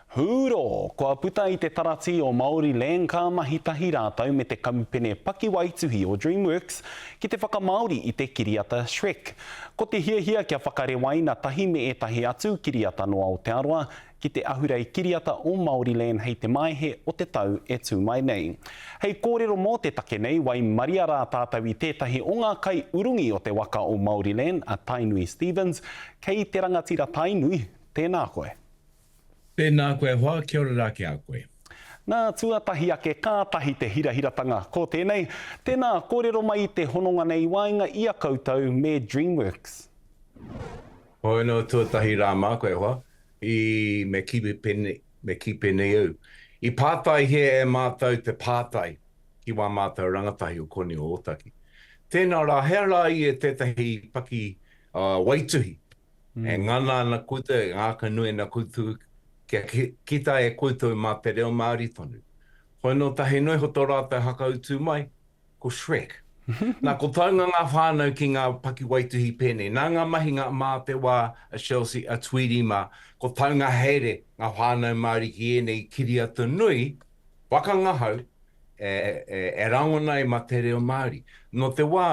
Hūro! Kua puta i te taratī o Māori Land ka mahi tahi rātou me te kamupene pakiwaituhi o DreamWorks ki te whakamāori i te kiriata Shrek. Ko te hiahia kia whakarewaina tahi me ētahi atu kiriata nō Aotearoa ki te ahurei kiriata o Māori Land hei te Maehe o te tau e tū mai nei. Hei kōrero mō te take nei, waimaria rā tātou i tētahi o ngā kaiurungi o te waka o Māori Land, a Tainui Stephens. Kei te rangatira Tainui, tēnā koe. Tēnā koe hoa, kia ora rā ki a koe. Nā, tuatahi ake kātahi te hirahiratanga ko tēnei. Tēnā, kōrero mai i te hononga nei i waenga i a koutou me DreamWorks. Hoi anō tuatahi rā māku e hoa, i me kī pēnei, me kī pēnei au. I pātaihia e mātou te pātai ki wā mātou rangatahi o konei o Ōtaki. Tēnā rā, hea rā ia tētahi paki waituhi E ngana ana koutou, e ngākaunui ana koutou kia kita e koutou mā te reo Māori tonu. Hoi nō tahi noa iho tō rātou hakautu mai, ko Shrek. Nā, ko taunga ngā whānau ki ngā pakiwaituhi pēnei. Nā ngā mahinga mā te wā a Chelsea, a Tweedy mā, ko taunga haere ngā whānau Māori ki ēnei kiriata nui, whakangahau, e, e, e rangona ai mā te reo Māori. Nō te wā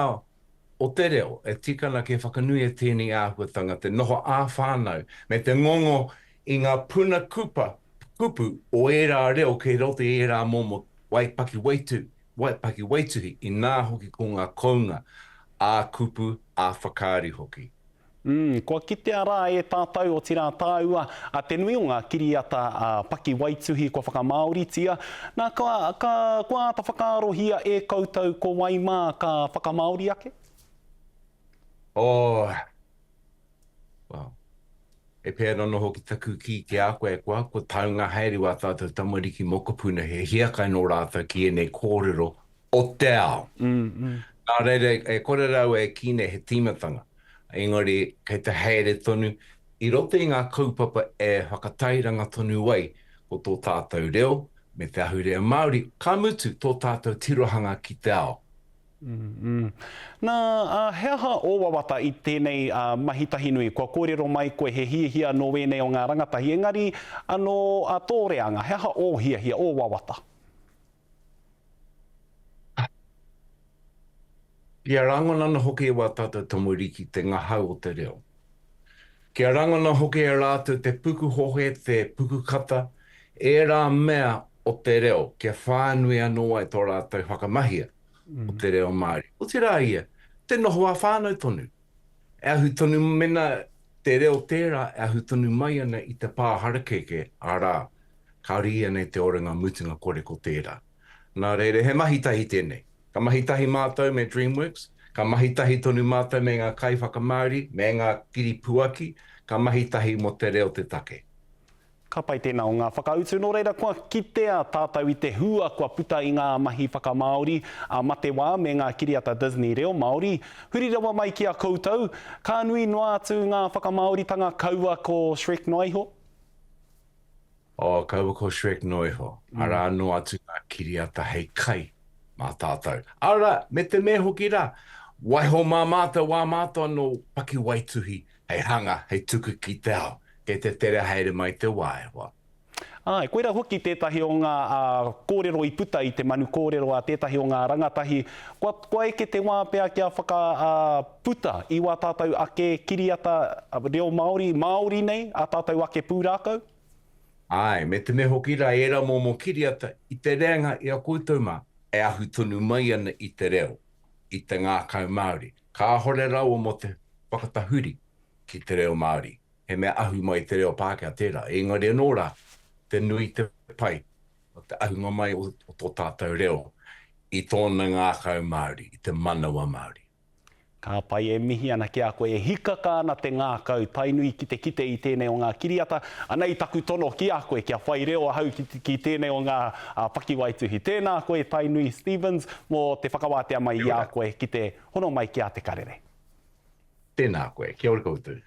o te reo, e tika ana kia whakanuia tēnei āhuatanga, te noho ā-whānau me te ngongo i ngā puna kupa, kupu o ērā reo kei roto i ērā momo waipakiwaitu, waipakiwaituhi, inā hoki ko ngā kounga ā-kupu, ā-whakaari hoki. Mm, kua kitea rā e tātou, otirā tāua, a te nui o ngā kiriata a pakiwaituhi kua whakamāoritia. Nā, ka, ka, kua āta whakaarohia e koutou ko wai mā ka whakamāori ake? Oh, well, e pērā anō hoki taku kī ki a koe, kua, kua taunga haere wā tātou tamariki mokopuna, he hiakai nō rātou ki ēnei kōrero o te ao. Nā reira, e kore rawa e kī nei he tīmatanga, engari kei te haere tonu i roto i ngā kaupapa e whakatairanga tonu ai ko tō tātou reo me te ahurea Māori, ka mutu tō tātou tirohanga ki te ao. Nā, he aha ō wawata i tēnei mahi tahi nui? Kua kōrero mai koe he hiahia nō ēnei o ngā rangatahi, engari anō tō reanga, he aha ō hiahia, ō wawata? Kia rangona ana hoki e wā tātou tamariki te ngahau o te reo. Kia rangona hoki e rātou te pukuhohe, te pukukata, ērā mea o te reo, kia whānui anō ai tō rātou whakamahia o te reo Māori. Otirā ia, te noho ā-whānau tonu. E ahu tonu mena te reo tērā e ahu tonu mai ana i te pā harakeke, arā, kāore ia nei te oranga mutunga kore ko tērā. Nā reira, he mahi tahi tēnei. Ka mahi tahi mātou me DreamWorks, ka mahi tahi tonu mātou me ngā kaiwhakamāori, me ngā kiripuaki, ka mahi tahi mō te reo te take. Ka pai tēnā o ngā whakautu, nō reira kua kitea tātou i te hua kua puta i ngā mahi whakamāori a Matewā me ngā kiriata Disney reo Māori. Huri rawa mai ki a koutou, ka nui noa atu ngā whakamāoritanga kaua ko Shrek noa iho? Oh, kaua ko Shrek noa iho. Arā noa atu ngā kiriata hei kai mā tātou. Arā, me te mea hoki rā, waiho mā mātou ā mātou anō pakiwaituhi hei hanga, hei tuku ki te ao. Kei te tere haere mai te wā, e hoa. Āe, koirā hoki tētahi o ngā kōrero i puta i te manu kōrero a tētahi o ngā rangatahi, kua, kua eke te wā pea kia whaka, puta i wā tātou ake kiriata reo Māori, Māori nei, ā tātou ake pūrākau. Āe, me te mea hoki rā, ērā momo kiriata i te reanga i a koutou mā, e ahu tonu mai ana i te reo, i te ngākau Māori. Kāhore rawa mō te whakatahuri ki te reo Māori. He mea ahu mai i te reo Pākehā tērā, engari anō rā, te nui te pai o te ahunga mai o tō tātou reo i tōna ngākau Māori, i te manawa Māori. Ka pai e mihi ana ki a koe, e hikaka ana te ngākau Tainui ki te kite i tēnei o ngā kiriata, anei taku tono ki a koe kia whai reo ahau ki, ki tēnei o ngā pakiwaituhi. Tēnā koe Tainui Stephens mō te whakawātea mai i a koe ki te hono mai ki a Te Karere. Tēnā koe, kia ora koutou.